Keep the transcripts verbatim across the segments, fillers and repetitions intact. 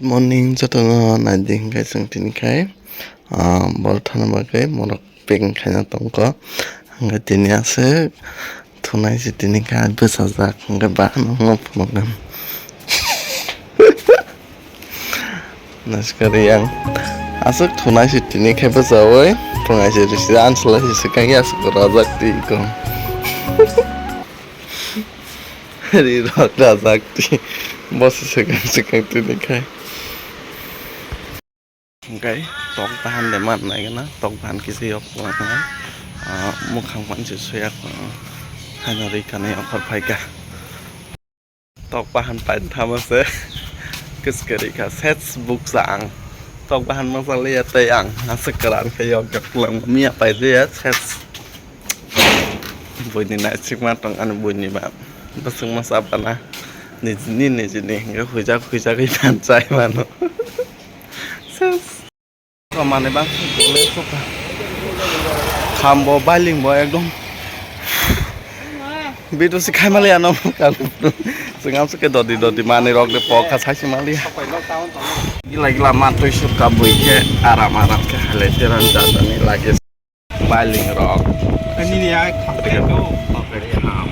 Morning, jotono naidi hwnkhe chwng tini khai, ah, bol thana bagwi morok packing khaina tongkha. Hwnkhe tini aswk thunai se tini khai bwchajak, hwnkhe ba nangma phunukgwn. Naskari yang aswk thunai se tini khai bwchawi thunai se risi ansla se swkang ya aswk rajak twi ko. Ri rok rajak twi bosi swkang swkang tini khai. Hwnkhe tok bahan de man nai gana, tok bahan kisa yok nai, ah, mukhang pan se suyak, ah, haino ri kanwi okhor phaikha. Tok bahan pain thama se kiskari kha, sets buksa ang. Tok bahan masa liya tei ang aswk kwran khe yok yok lang miya pai liya sets. Buini naisik ma tong ani buini ba bwswk masa bana nijini nijini hwnkhe huijak huijagwi phan chai mano. Ses. Manwi bang khambo bailing bo ekdom video se khai maliya no. Chwng amswk khe dodi dodi manwi rok de pok kha sai se maliya. Gila gila mantwi sukha bui khe aram aram khe halai teran jatani lage. Bailing rok. Nini ya kham. Kham.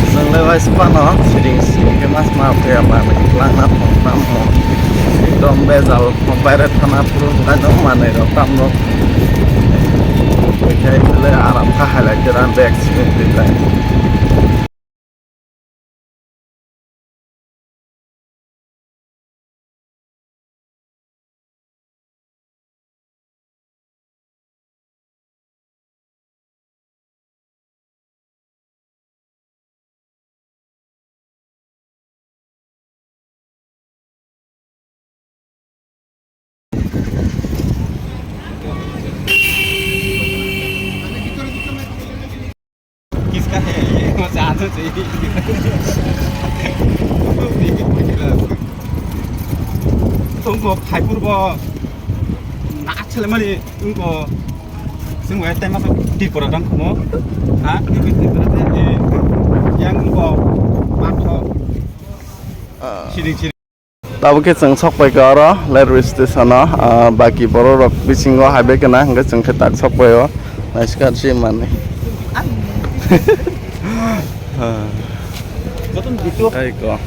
Chwng le bai se phano siring siring khe mas ma twi ama twlangna thong tamo. Ekdom bejal baire thana phuru wngkha no manwi rok tamno. Khe le aram kha hai lai tera bag simi twi lai. Kiska he, ye mo ja to je. Tongko phaipur bo na chale mani tongko sing wai tai ma Tripura dang komo. Ha, Tripura te yang ko patho. Siri siri. Tabuk khe chwng sokpai kha oro railway station o, ah, baki borok rok bisingo hai bai khna, hwnkhe chwng khe tak sokpai o, naisikha se manwi. Tei ko.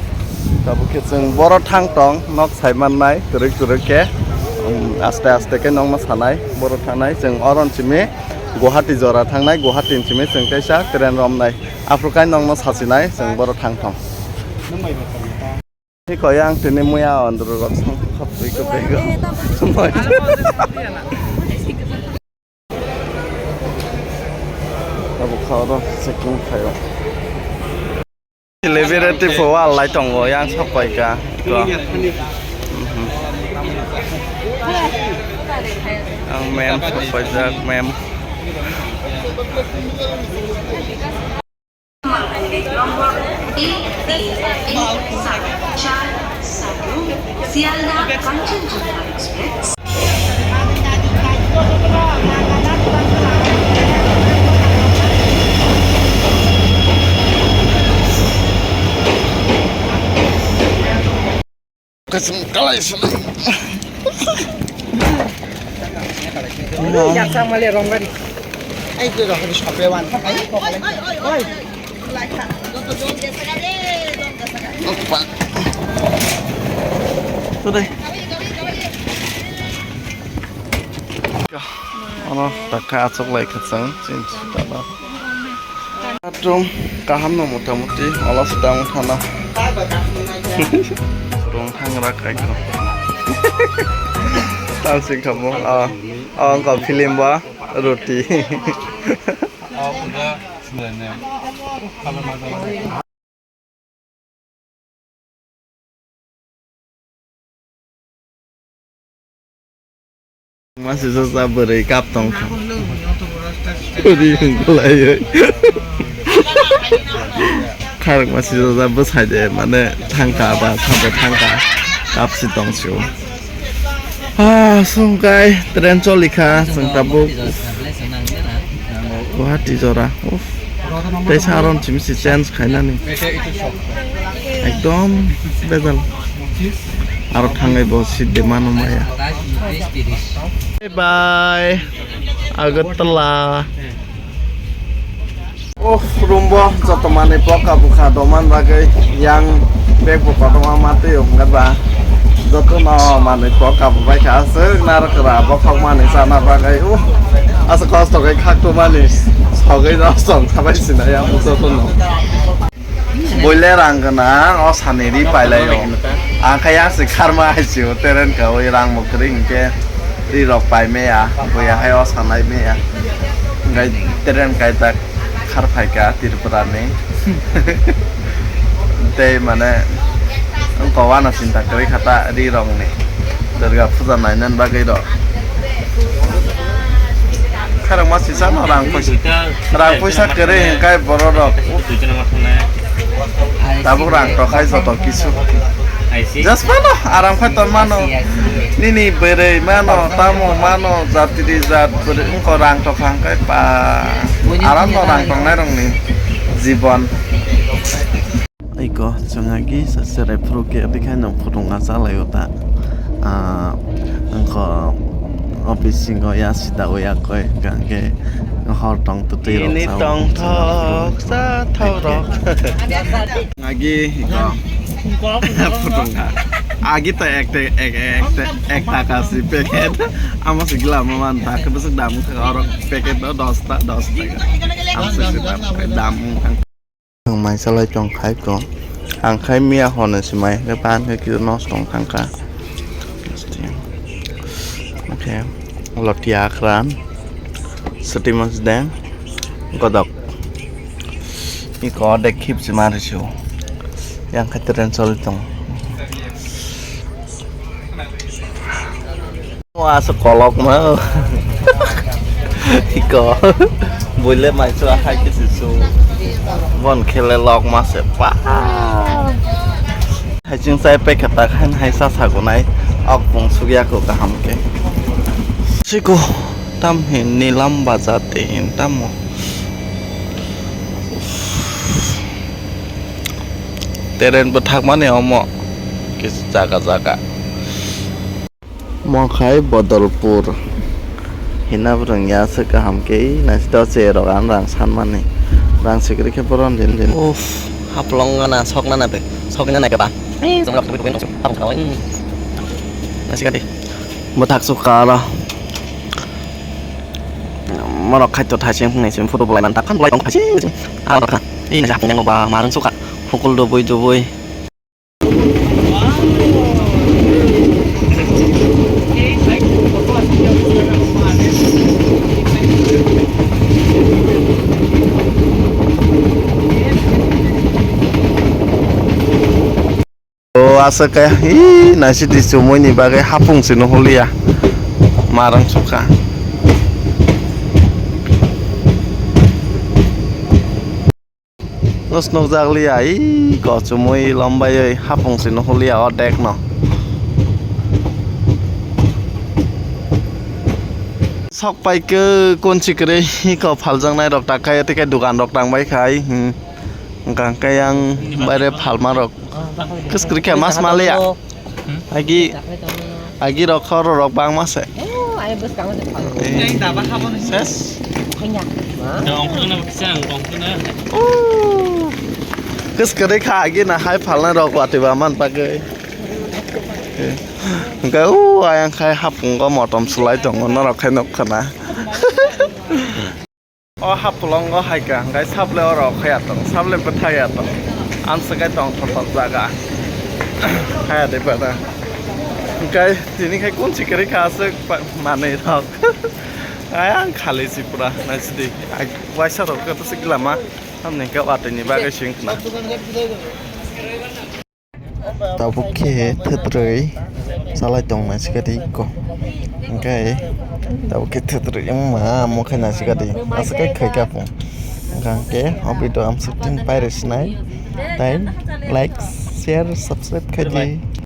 Tabuk khe chwng boro thang tong, nok sai mannai, kwrwk kwrwk khe, um, aste aste khe nokno sanai, boro thangnai, chwng oro simi Guwahati jora thangnai, Guwahati simi chwng kaisa train romnai, aphuru kai nokno sasinai, chwng boro thang tong. Hiko yang tini muya andro rok sang khapri ko bego. Abo khao ro checking khayo. Celebrity po wal lai tongo yang sok pai ka. Ko. Mhm. Ang mem sok pai jak mem. Nombor tiga tiga satu empat satu, Sialdah Kanchenjunga Express. Kasım kalai sini. Yang sama le ronggari. Ai tu dah habis sampai wan. Ai, oi, oi, oi. Oi. Ano takha achuk lai khwchang, chini sitana. Atum kaham no motamuti, ola sita wng thana. Rung thang rak kai ko. Tam sing khamu, ah, ah, wng kha film ba, roti. Masijak bwrwi kap tong kha. Ri hwnkhe laiwi. Kharok masijak bwsai de, mane, thangkha ba sabo thangkha. Kapsi tong sio. Ah, songkai train cholikha, chwng tabuk Guwahati jora. Uff. Tei sa aron chimsi change khainani. Ekdom bejal. Aro thangwi bo seat de mano maya. Bye bye. Agartala. Oh, room bo joto manwi poka bukha doman bagwi yang bag bo kotorma matwi wngkha ba. Joto no manwi poka bubaikha aswk narwkra bokhok manwi chana bagwi. Oh, asa kosto khe khakto mani sogwi no song thabai sinai ang joto no. Boile rang gwnang o sani ri pailai o. Ang khe yang se kharma hai sio teren ka oi rang bo kwrwi hinkhe ri rok pai meya, boya hai o sanai meya. Hinkhe teren kai tak khar phai ka Tripura ni. Tei mane wngkha o ano chinta kwrwi kha ta ri rok ni. Durga puja nainan bagwi rok. Kharokma sisa no rang puisa, rang puisa kwrwi hwnkhe borok rok. Tabuk rang tokhai joto kisu. Jasmano aram khai ton mano. Nini bwrwi mano, tamo mano, jatri jat bwrwi wngkha rang tokha hwnkhe pa. Aram no rang tongnai rokni jibon. Iko chwng agi se cherai phuru khe tei khe no phutung achalaio ta. Ah, wngkha o bisingo ya sida o ya koi hwnkha khe hor tong twtwi rok. Ini sao tong chwng thok phuru. Sa thok rok. Agi iko phutung kha. Agi ta ek te ek ek te ek taka si packet. Amo se gila mo man ta khe bwswk dam kha oro packet no dos ta dos taka. Amo se dam dam wngkha. Ang mai salai tong khai ko. Ang khai miya hone se mai ke pan ke kiro nos tong thang ka. Okay. Lotia kran. Seti mas deng. Godok. Iko de khip se mari su. Yang khai tren sol tong. Mo asa kolok ma. Iko. Buile mai chua hai kisi su. Bon khele lok ma se pa. Hai ching sai pe kata khan hai sa sa gunai. Ok bung sugya ko kaham ke. Siko tam hin nilam baja te hin tamo. Teren bo thakmani omo kisi jaga jaga. Mo khai Bodolpur. Hina bwrwng ya se kaham khe naisito che rok ang rang sanmani. Rang sikri khe boron din din. Uff, haplong gana sok nana be. Sok nana keba. Ei, jong rok tubui tubui nang. Haplong kawai. Nasi kati. Bwthak sukha aro. Morok khaito thaising phunai sing photo bolai man tak phan bolai tong thaising. Aro kha. Ei, nasi haplong yang ba marung sukha. Hukul dubui dubui. O aswk khe, ih, naisidi chumui ni bagwi hapung se nuhuliya. Marang sukha. Nos nukjak liya, ih, kochumui lombaiwi hapung se nuhuliya o dek no. Sok pai khe konsi kwrwi ko phaljaknai rok tak khai tei khe dukan rok tang bai khai, hmm. Hwnkha khe yang baire phalma rok kwskwrwi khe mas maliya. Agi, agi rok khoro rok bangma se. Oh, ai bwskang se phal. Eh, ses. Kainya. Oh. Kwskwrwi kha agi na hai phalnai rok watwi ba man bagwi. Hwnkhe o ayang khai hapungo motom swlai tongo norok khai nukha na. O hapulongo hai ka hwnkhe sable oro khaya tong sable bwthaya tong. Amswk khai tong thotho jaga. Haya de bana. Hwnkhe tini khai kun sikri kha aswk manwi rok. Ayang khali si pura naisidi. Waisa rok khe bwswk lama. Hamni khe watwi ni bagwi sing khna. Tabuk khe thwdrwi chalai tong nai sikadi ko. Hwnkhe tabuk khe thwdrwi wngma omo khai nai sikadi. Aswk khai khai kha phung. Hwnkhe o video amswk tin pairwi sinai. Tai like, share, subscribe khai di.